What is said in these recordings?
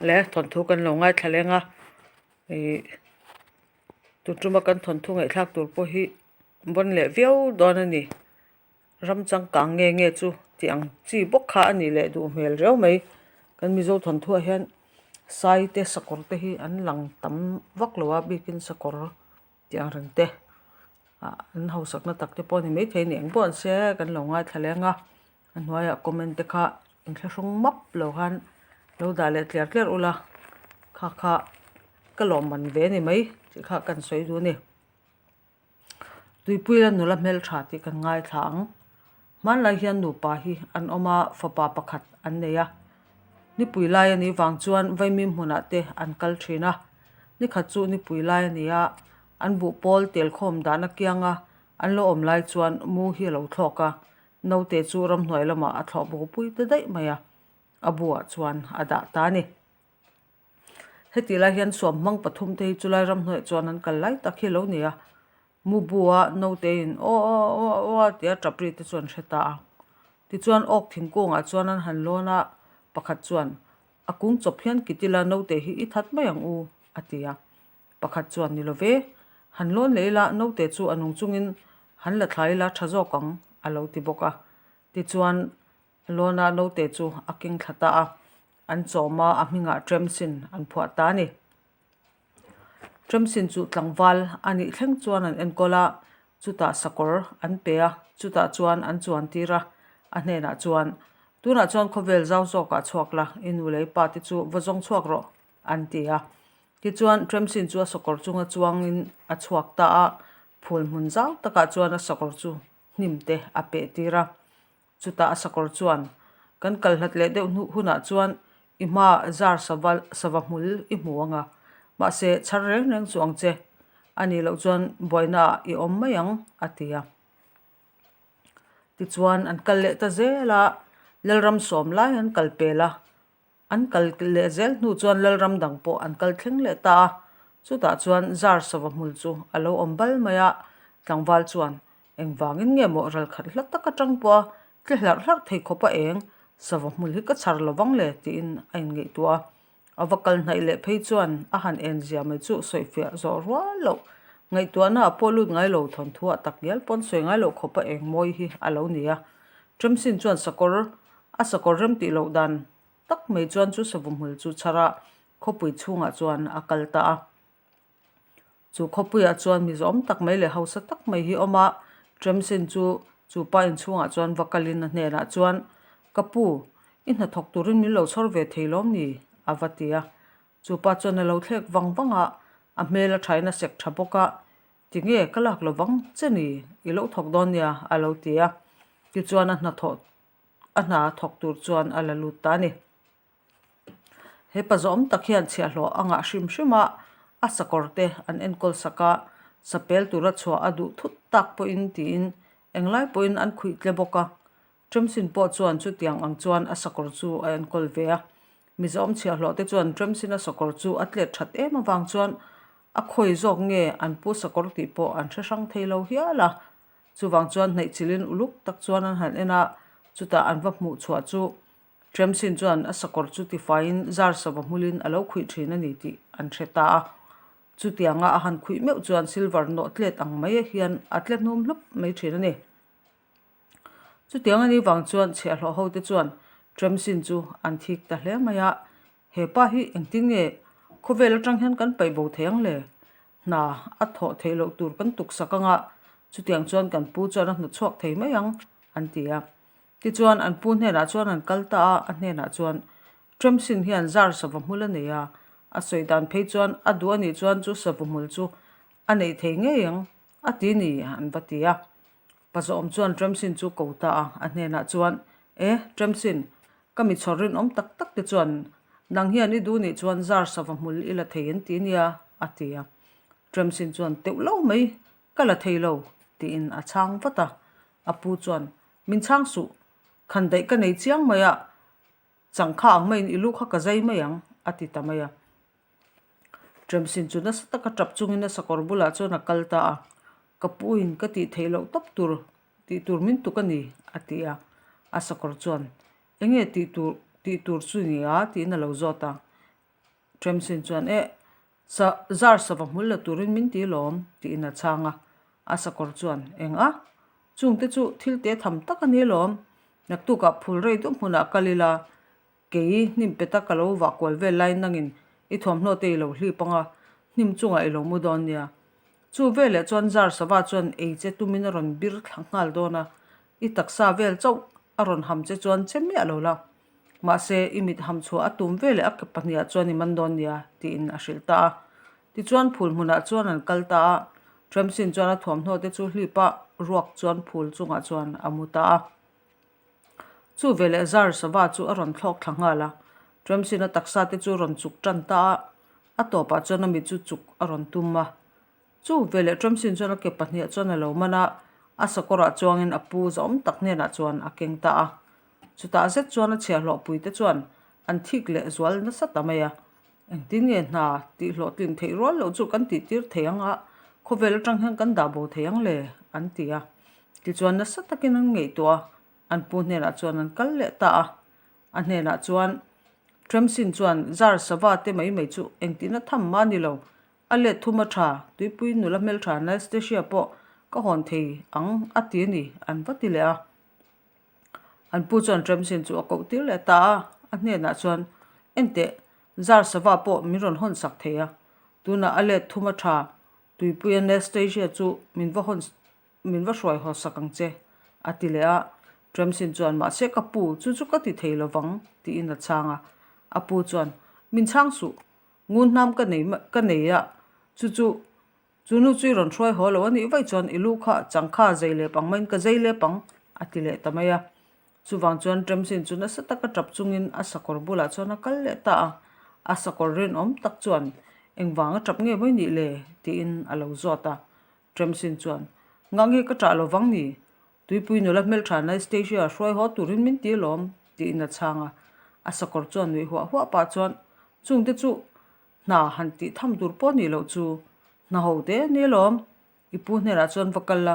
Le thawnthu kan lo ngaithla leng a ih tun tuma kan thawnthu ngaihthlak tur pawh hi bawn leh viau dawn a ni ram changkang nge nge chu tih ang chi bawk kha a nih leh duh hmel riau mai kan mizo thawnthu ah hian sai te sakawr te hi an lang tam vak lo a bikin sakawr tih ang reng te ah an hausakna tak te pawh a ni maithei a ni eng pawh an se kan lo ngaithla leng a a hnuaiah comment te kha inthlahrung map lo khan lo dah leh tliar tliar ula kha kha ka lawmman ve a ni mai tih kha kan sawi duh a ni. Tuipuila nula hmeltha tih kan ngaithla ang. Hmanlai hian nupa hi an awm a, fapa pakhat an nei a. Nipui lai a nih vang chuan vaimim hmunah te an kal thin a. Nikhat chu nipui lai a ni a, an buh pawl tel khawm dahna kianga an lo awm lai chuan mu hi a lo thlawk a, naute chu ramhnuai lamah a thlawh bopui ta daih mai a, a buah chuan a dah ta a ni. Hetih lai hian suam hmang pathum te hi chulai ramhnuaiah chuan an kal lai tak hi a lo ni a, mu bu-a naute in aw aw aw aw aw tia tap ri te chu an hre ta a. Tichuan awk thingkungah chuan an han lawn a, pakhat chuan a kung chawp hian kit ila naute hi i that mai ang u a ti a. Pakhat chuan ni lo ve, han lawn leh ila naute chu a nung chungin han la thlai ila tha zawk ang a lo ti bawk a. Tichuan Lawna naute chu a keng thla ta a, an chawm a, a hmingah Tremsin an phuah ta a ni. Tremsin chu tlangval a nih thleng chuan an enkawl a, chutah sakawr an pe a, chutah chuan an chuan tir a, a hnenah chuan, Tunah chuan khawvel zau zawkah chhuak la, i nu leh i pa te chu va zawng chhuak rawh, an ti a. Tichuan, Tremsin chu a sakawr chunga chuangin a chhuak ta a, phul hmun zau takah chuan a sakawr chu hnim te a peh tir a. Chutah a sakawr chuan, Kan kal hlat leh deuh hnuh hunah chuan i hma zar sava sava hmul i hmu ang a, mahse chhar reng reng chu ang che. A nih loh chuan buainaah i awm mai ang, a ti a. Tichuan an kal leh ta zel a, Lalram sawm lai an kal pel a. An kal leh zel hnu chuan Lalram dang pawh an kal thleng leh ta a, chutah chuan zar sava hmul chu a lo awm bal mai a, tlangval chuan engvangin nge maw ral khat hla tak atang pawh a tle hlarh hlarh thei khawp a eng sava hmul hi ka chhar lovang le tiin a inngaihtuah a, a va kal hnaih leh phei chuan a han en zia mai chu sawifiah zawh rual loh ngaihtuahna ah pawh lut ngai lo thawnthuah tak ngial pawn sawi ngai loh khawp a eng mawi hi a lo ni a, Ṭemsin chuan sakawr A sakawr rem tih loh dan tak mai chuan chu savu hmul chu chhar a, khawpui chhungah chuan a kal ta a. Chu khawpuiah chuan mi zawm tak mai leh hausa tak mai hi a awm a, Tremsin chu chu pa inchhungah chuan va kalin a hnenah chuan, Ka pu, i hnathawk turin min lo chhawr ve thei lawm ni? a va ti a. Chu pa chuan a lo thlek vang vang a, a hmel a thain a sek tha bawk a, Tinge ka lak lo vang che ni? I lo thawk dawn nia a lo ti a. Tichuan a hnathawh a hna thawk tur chuan a la lut ta a ni. He pa zawm tak hian chhiahhlawh a ngah hrim hrim a, a sakawr te an enkawl sak a, sapel tura chhuah a duh thut tak pawhin tiin englai pawhin an khuih tle bawk a. Tremsin pawh chuan chutiang ang chuan a sakawr chu a enkawl ve a. Mizawm chhiahhlawh te chuan Tremsina sakawr chu a tlet that em avang chuan a khawi zawk nge an pu sakawr tih pawh an hre hrang thei lo hial a. Chuvang chuan hnaih chilhin uluk tak chuan an han en a, chutah an va hmuh chhuah chu Tremsin chuan a sakawr chu tifaiin zar sava hmulin a lo khuih thin a ni tih an hre ta a. Chutianga a han khuih meuh chuan silver nawh tlet ang mai hian a tle hnum hlup mai thin a ni. Chutiang a nih vang chuan chhiahhlawh hote chuan Tremsin chu an thik ta hle mai a, He pa hi engtin nge khawvel atang hian kan paih bo thei ang le? Hna a thawh theih loh tur kan tuksak ang a, chutiang chuan kan pu chuan a hnawtchhuak thei mai ang, an ti a. Tichuan an pu hnenah chuan an kal ta a, a hnenah chuan Tremsin hian zar sava hmul a nei a, a sawi dan phei chuan a duh a nih chuan chu sava hmul chu a neih thei ngei ang a ti ni an va ti a. Pazawm chuan Tremsin chu ko ta a, a hnenah chuan, E, Tremsin, Ka mi chhawr rinawm tak tak te chuan nang hian i duh nih chuan zar sava hmul i la thei an ti nia, a ti a. Tremsin chuan teuh lo mai, ka la thei lo, tiin a chhang vat a. A pu chuan, Min chhang suh, khan daih ka nei chiang mai a, changkha ang maiin i lu kha ka zai mai ang, a ti ta mai a. Tremsin chu nasa taka tap chungin a sakawr bulah chuan a kal ta a, Ka puin ka tih theih loh tawp tur tih tur min tuk a ni, a ti a. A sakawr chuan, Enge tih tur tih tur chu ni a? tiin a lo zawt a. Tremsin chuan, Eh, sa, zar sava hmul la turin min ti lawm, tiin a chhang a. A sakawr chuan, Eng a? Chungte chu thil te tham tak a ni lawm. Naktukah phul rei duh hmunah kal ila, kei hnim peta ka lo vah kual vel laiin nangin i thuamhnaw te i lo hlip ang a, hnim chungah i lo mu dawn nia. Chu veleh chuan zar sava chuan ei che tumin a rawn bir thla nghal dawn a, i taksa vel chauh a rawn ham che chuan che miah lo la. Mahse, i mit ham chhuah a tum veleh a ke pahniha chuan i man dawn nia, tiin a hrilh ta a. Tichuan phul hmunah chuan an kal ta a, Tremsin chuan a thuamhnaw te chu hlip a, ruak chuan phul chungah chuan a mu ta a. Chu veleh zar sava chu a rawn thlawk thla nghal a, Tremsin a taksa te chu rawn chuk tan ta a, a tawpah chuan a mit chu chuk a rawn tum a. Chu veleh Tremsin chuan a ke pahniha chuan a lo man a, a sakawrah chuangin a pu zahawm tak hnenah chuan a keng ta a. Chutah zet chuan a chhiahhlawhpui te chuan an thik leh zual nasa ta mai a, Engtin nge hna tih hlawhtlin theih rual loh chu kan tih tir thei ang a, khawvel atang hian kan dah bo thei ang le? an ti a. Tichuan nasa takin an ngaihtuah a, an pu hnenah chuan an kal leh ta a. A hnenah chuan Tremsin chuan zar sava te mai mai chu engtihna tham mah ni lo, a let thum a tha, tuipui nula hmeltha Anastasia pawh ka hawn thei ang a ti a ni an va ti leh a. An pu chuan Tremsin chu a koh tir leh ta a, a hnenah chuan, Enteh, zar sava pawh min rawn hawn sak thei a, tunah a let thum a tha, tuipui Anastasia chu min va hawn min va hruai haw sak ang che, a ti leh a. Tremsin chuan, Mahse ka pu, chu chu ka ti thei lo vang, tiin a chhang a. A pu chuan, Min chhang suh, ngun hnam ka nei ka nei a, chu chu Chu nu chu i rawn hruai haw lo a nih vaih chuan i lu kha changkha zei lep ang maiin ka zei lep ang, a ti leh ta mai a. Chuvang chuan Tremsin chu nasa taka tap chungin a sakawr bulah chuan a kal leh ta a. A sakawr rinawm tak chuan, Engvang a tap nge mawi nih le? tiin a lo zawt a. Tremsin chuan, Ngah nge ka tah lovang ni? Tuipui nula hmeltha Anastasia hruai haw turin min ti alawm, tiin a chhang a. A sakawr chuan nuih huah huah pah chuan, Chungte chu Hna han tih tham tur pawh nih loh chu hna ho te a ni alawm. I pu hnenah chuan va kal la,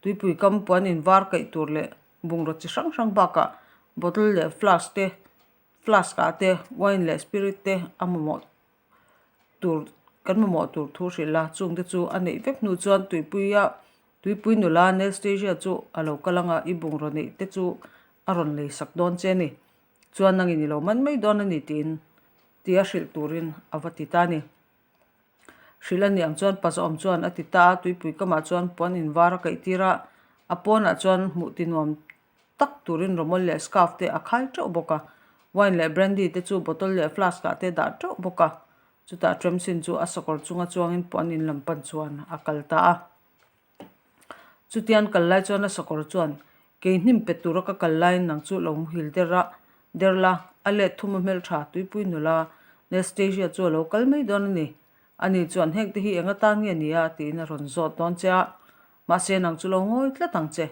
tuipui kam puan in var kaih tur leh bungraw chi hrang hrang bakah bottle leh flask te, flask ah te wine leh spirit te a mamawh tur kan mamawh tur thu hrilh la, chung te chu a neih vek hnu chuan tuipuia tuipui nula Anastasia chu a lo kal anga i bungraw neih te chu a rawn lei sak dawn che a ni. Chuan nangin i lo man mai dawn a ni tiin tia hrilh turin a va ti ta a ni. Hrilh a nih ang chuan Pazawm chuan a ti ta a, tuipui kamah chuan puan in var a kaih tir a, a pawnah chuan hmuh ti nuam tak turin rawmawl leh scarf te a khai teuh bawk a, wine leh brandy te chu bottle leh flask ah te dah teuh bawk a, chutah Tremsin chu a sakawr chunga chuangin puan in lam pan chuan a kal ta a. Chutian kal lai chuan a sakawr chuan, Kei hnim pe tura ka kal laiin nang chu lo muhil der a, der la, a let thum a hmeltha tuipui nula Nastasia chu a lo kal mai dawn a ni. Ani chuan heng te hi eng atan nge ni a? tiin a rawn zawt dawn che a. Mahse nang chu lo ngawi tlat ang che.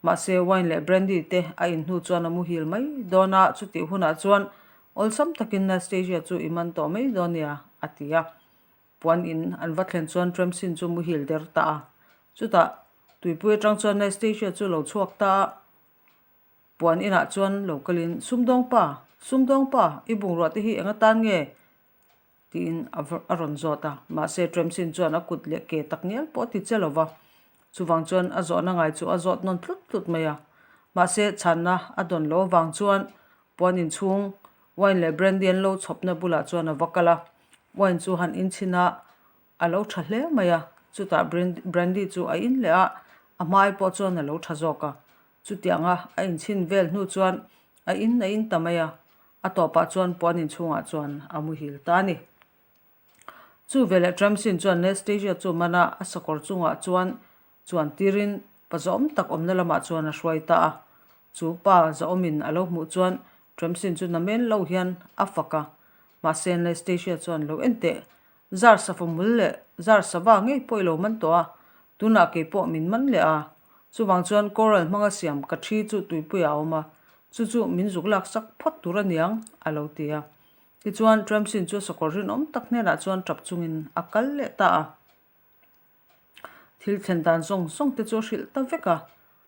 Mahse wine leh brandy te a in hnu chuan a muhil mai dawn a, chutih hunah chuan awlsam takin Nastasia chu i man tawh mai dawn nia, a ti a. Puan in an va thlen chuan Tremsin chu muhil der ta a. Chutah tuipui atang chuan Anastasia chu lo chhuak ta a. Puan inah chuan lo kalin, Sumdawng pa! Sumdawng pa! I bungrua te hi eng atan nge? tiin a a rawn zawt a. Mahse Tremsin chuan a kut leh ke tak ngial pawh a ti che lo va. Chuvang chuan a zawhna ngai chu a zawt nawn tlut tlut mai a. Mahse chhanna a dawn lo avang chuan puan in chhung wine leh brandy an lo chhawpna bulah chuan a va kal a. Wine chu han in chhin a, a lo tha hle mai a, chutah brandy chu a in leh a, a hmai pawh chuan a lo tha zawk a, chutianga a inchhin vel hnu chuan a in a in ta mai a, a tawpah chuan puan inchhungah chuan a muhil ta a ni. Chu veleh Tramsin chuan Nastasia chu man a, a sakawr chungah chuan chuan tirin pa zawm tak awmna lamah chuan a hruai ta a, chu pa zawmin a lo hmuh chuan Tramsin chu namen lo hian a fak a, Mahse, Anastasia chuan lo en teh, zar safa mul leh zar sava ngei pawh i lo man tawh a, tunah kei pawh min man leh a. Chuvang chuan coral hmanga siam ka thi chu tuipuiah a awm a, chu chu min zuk lak sak phawt tur a niang, a lo ti a. Tichuan, Tramsin chu sakawr rinawm tak hnenah chuan tap chungin a kal leh ta a. Thil thlen dan zawng zawng te chu a hrilh ta vek a,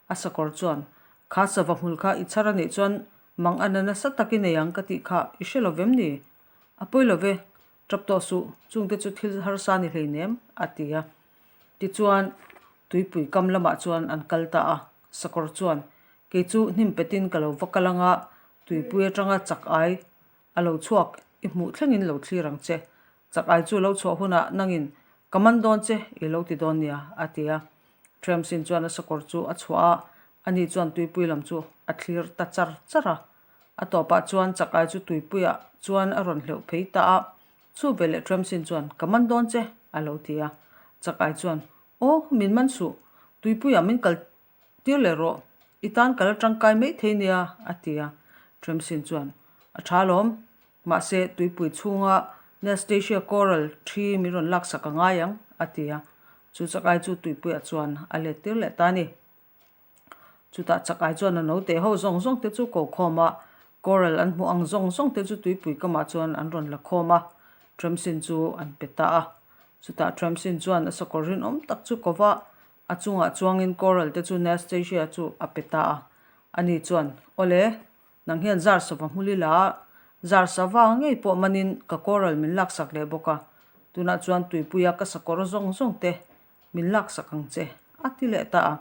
a sakawr chuan, Kha sava hmul kha i chhar a nih chuan mang a na nasa tak i nei ang ka tih kha i hre lo vem ni? A pawi lo ve. Tap tawh suh, chungte chu thil harsa ni hleinem, a ti a. Tichuan, tuipui kam lamah chuan an kal ta a. Sakawr chuan, Kei chu hnim petin ka lo va kal anga, tuipui atanga chak ai a lo chhuak i hmuh thlengin lo thlir ang che. Chak ai chu lo chhuah hunah nangin ka man dawn che i lo ti dawn nia, a ti a. Tramsin chuan a sakawr chu a chhuah a, ani chuan tuipui lam chu a thlir ta char char a. A tawpah chuan chak ai chu tuipuiah chuan a rawn hleuh phei ta a, chu veleh Tramsin chuan ka man dawn che a lo ti a. Chak ai chuan, Aw, min man suh, tuipuiah min kal tir leh rawh, i tan ka la tangkai mai thei nia, a ti a. Tramsin chuan, A tha alawm, mahse tuipui chhunga Nastasia Coral thi min rawn laksak a ngai ang, a ti a. Chu chakai chu tuipuiah chuan a let tir leh ta a ni. Chutah chakai chuan a naute ho zawng zawng te chu ko khawm a, Coral an hmuh ang zawng zawng te chu tuipui kamah chuan an rawn la khawm a, Tramsin chu an pe ta a. Chutah Tramsin chuan a sakawr rinawm tak chu ko va, A chungah chuangin Coral te chu Nastasia chu a pe ta a. Ani chuan, Awle, nang hian zar sava hmul ila a, zar sava ngei pawh manin ka Coral min laksak leh bawk a. Tunah chuan tuipuia ka sakawr zawng zawng te min laksak ang che, a ti leh ta a.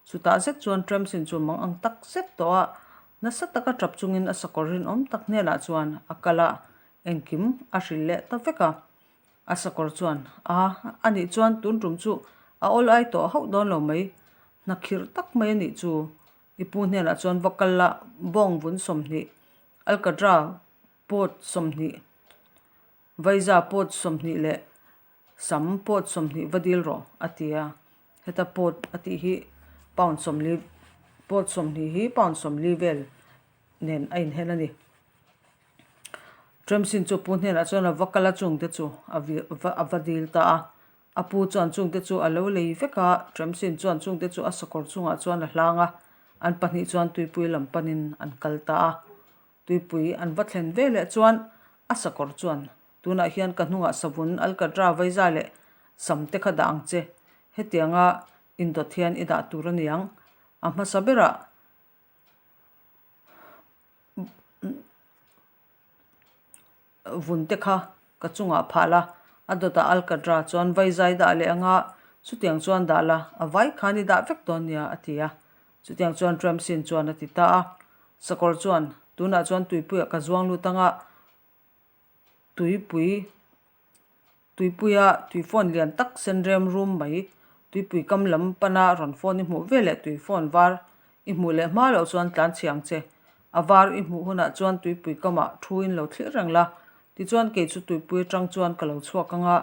Chutah zet chuan Tramsin chu mang ang tak zet tawh a, nasa taka tap chungin a sakawr rinawm tak hnenah chuan a kal a, engkim a hrilh leh ta vek a. A sakawr chuan, A, a nih chuan tun tum chu a awl ai tawh hauh dawn lo mai. Hna khirh tak mai a nih chu. I pu hnenah chuan va kal la, bawng vun 20, alkatra pot 20, vaiza pot 20 leh sam pot 20 va dil rawh, a ti a. Heta pot a tih hi pound 40, pot 20 hi pound 40 vel nen a inhen a ni. Tramsin chu pu hnenah chuan a va kal a chungte chu a a va dil ta a. A pu chuan chungte chu a lo lei vek a, Tramsin chuan chungte chu a sakawr chungah chuan a hlang a, an pahnih chuan tuipui lam panin an kal ta a. Tuipui an va thlen ve leh chuan a sakawr chuan, Tunah hian ka hnungah savun alkatra vaiza leh sam te kha dah ang che, hetianga indawt hian i dah tur a niang. A hmasa berah vun te kha ka chungah phah la, a dawtah alkatra chuan vai zai dah leh anga chutiang chuan dah la, a vai khan i dah vek dawn nia a ti a. Chutiang chuan Tramsin chuan a ti ta a. Sakawr chuan, Tunah chuan tuipuiah ka zuang lut anga tuipui Tuipuia tui phone lian tak sen rem rum mai, tuipui kam lam pana rawn phone i hmuh ve leh tui phone var i hmuh leh hma loh chuan tlan chhi ang che. A var i hmuh hunah chuan tuipui kamah thu in lo thlir reng la, tichuan kei chu tuipui atang chuan ka lo chhuak anga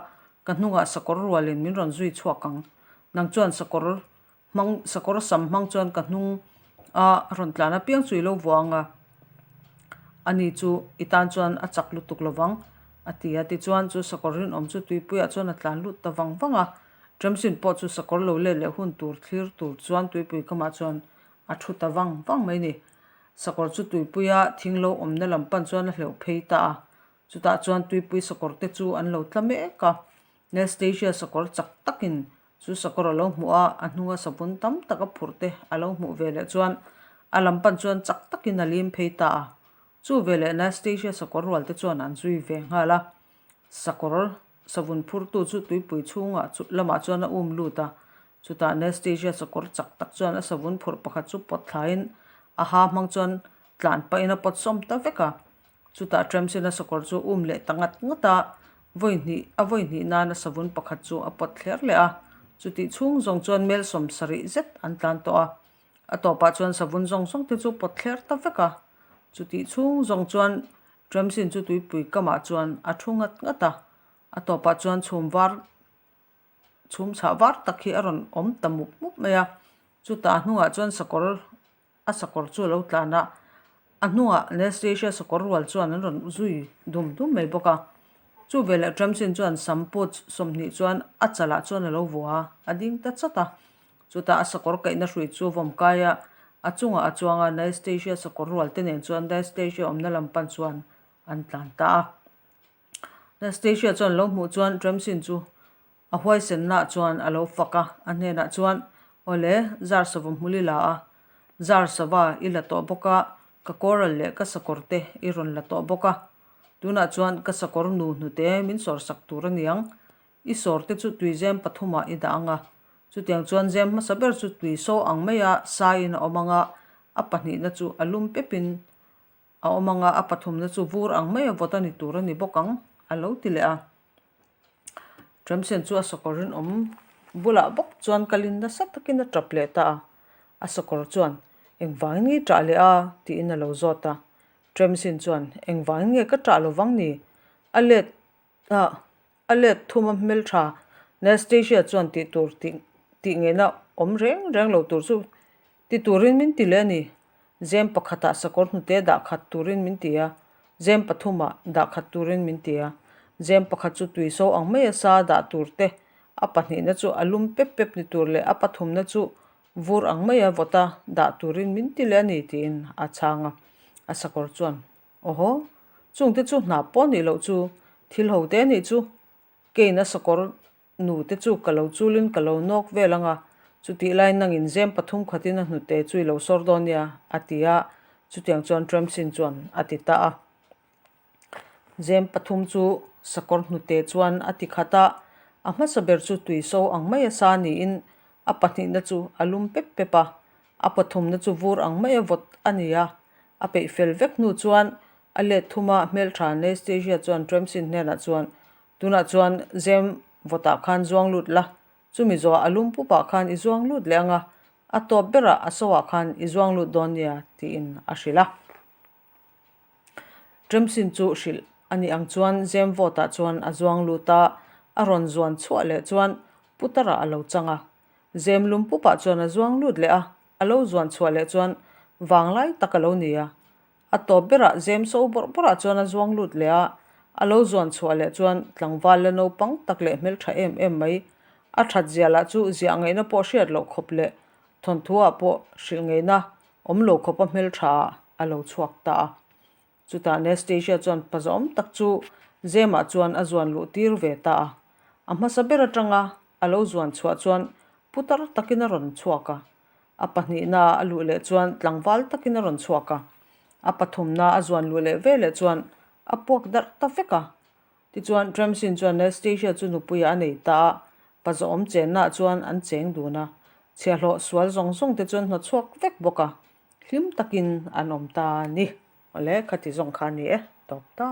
ka hnungah sakawr rualin min rawn zui chhuak ang. Nang chuan sakawr hmang sakawr sam hmang chuan ka hnung a rawn tlan apiang chu i lo vuah ang a, ani chu i tan chuan a chak lutuk lo vang a ti a. Tichuan chu sakawr rinawm chu tuipuiah chuan a tlan lut ta vang vang a, Tramsin pawh chu sakawr lo let leh hun tur thlir tur chuan tuipui kamah chuan a thu ta vang vang mai a ni. Sakawr chu tuipuia thing lo awmna lam pan chuan a hleuh phei ta a, chutah chuan tuipui sakawr te chu an lo tla mek a, Nastasia sakawr chak takin Chu sakawr a lo hmuh a, a hnunga savun tam tak a phurh te a lo hmuh ve leh chuan a lam pan chuan chak takin a lim phei ta a. Chu veleh Anastasia sakawr rual te chuan an zui ve nghal a. Sakawr savun phurtu chu tuipui chhungah chu lamah chuan a um lut a. Chutah Anastasia sakawr chak tak chuan a savun phurh pakhat chu pawt thlaiin a ha hmang chuan tlan pahin a pawt sawm ta vek a. Chutah Tramsin a sakawr chu um leh ta ngat ngat a, vawi hnih a vawi hnih nan a savun pakhat chu a pawt thler leh a, chutih chhung zawng chuan mel 70 zet an tlan tawh a, a tawpah chuan savun zawng zawng te chu pawt thler ta vek a, chutih chhung zawng chuan Tramsin chu tuipui kamah chuan a thu ngat ngat a, a tawpah chuan chhum var chhum chhah var tak hi a rawn awm ta mup mup mai a, chutah a hnungah chuan sakawr A sakawr chu a lo tlan a, a hnungah Anastasia sakawr rual chuan an rawn zui dum dum mai bawk a. Chu veleh Tramsin chuan sam pawt 20 chuan a chalah chuan a lo vua a, a ding ta chat a. Chutah a sakawr kaihna hrui chu vawm kai a, a chungah a chuang a, Anastasia sakawr rual te nen chuan Anastasia awmna lam pan chuan an tlan ta a. Anastasia chuan lo hmuh chuan Tramsin chu A huaisennaah chuan a lo fak a, a hnenah chuan, Awle, zar sava hmul i la a, zar sava i la tawh bawk a, ka coral leh ka sakawr te i rawn la tawh bawk a. Tunah chuan ka sakawr nu hnute min sawr sak tur a niang. I sawr te chu tui zem pathumah i dah ang a. Chutiang chuan zem hmasa ber chu tui so ang maia saiin a awm ang a, a pahnihna chu a lum pepin a awm ang a, a pathumna chu vur ang maia vawt a ni tur a ni bawk ang, a lo ti leh a. Tremsen chu a sakawr rinawm bulah bawk chuan kalin nasa takin a tap leh ta a. A sakawr chuan, Engvangin nge i tah leh a? tiin a lo zawt a. Tremsin chuan, Engvangin nge ka tah lovang ni? A let a a let thum a hmeltha Nastasia chuan tih tur tih tih ngeihna awm reng reng lo tur chu ti turin min ti leh a ni. Zem pakhatah sakawr hnute dah khat turin min ti a, zem pathumah dah khat turin min ti a. Zem pakhat chu tui so ang maia sa dah tur te, a pahnihna chu a lum pep pep ni tur leh a pathumna chu vur ang maia vawta dah turin min ti leh a ni tiin a chhang a. A sakawr chuan, Awhaw, chungte chu hnap pawh nih loh chu thil ho te nih chu, kein a sakawr Nu te chu ka lo chulin ka lo nawk vel ang a, chutih lai nangin zem pathum khatin a hnute chu i lo sawr dawn nia, a ti a, chutiang chuan Tremsin chuan a ti ta a. Zem pathum chu sakawr hnute chuan a ti khat a, a hmasa ber chu tui so ang maia sa niin a pahnihna chu a lum pep pep a, a pathumna chu vur ang maia vawt a ni a, a peih fel vek hnu chuan a let thuma hmeltha Anastasia chuan Tremsin hnenah chuan Tunah chuan zem vawtah khan zuang lut la, chumi zawhah a lum pupah khan i zuang lut leh ang a, a tawp berah a soah khan i zuang lut dawn nia tiin a hrilh a. Tremsin chu hrilh a nih ang chuan zem vawtah chuan a zuang lut a, a rawn zuan chhuah leh chuan putarah a lo chang a. Zem lum pupah chuan a zuang lut leh a, a lo zuan chhuah leh chuan vanglai tak a lo ni a, A tawp berah zem so bawrh bawrhah chuan a zuang lut leh a, a lo zuan chhuah leh chuan tlangval la naupang tak leh hmeltha em em mai. A that zia lah chu ziah ngaihna pawh hriat loh khawp leh thawnthuah pawh hrilh ngaihna awm lo khawpa hmeltha ah a lo chhuak ta a. Chutah Anastasia chuan pa zawm tak chu zemah chuan a zuan luh tir ve ta a. A hmasa ber atanga a lo zuan chhuah chuan putar takin a rawn chhuak a. A pahnihna a luh leh chuan tlangval takin a rawn chhuak a, a pathumna a zuan luh leh ve leh chuan a puak darh ta vek a. Tichuan Tremsin chuan Nastasia chu nupuiah a nei ta a, pa zawhawm chennaah chuan an cheng dun a, chhiahhlawh sual zawng zawng te chuan hnawchhuak vek bawk a, hlim takin an awm ta a ni. Awle, khati zawng kha a ni e, tawp ta.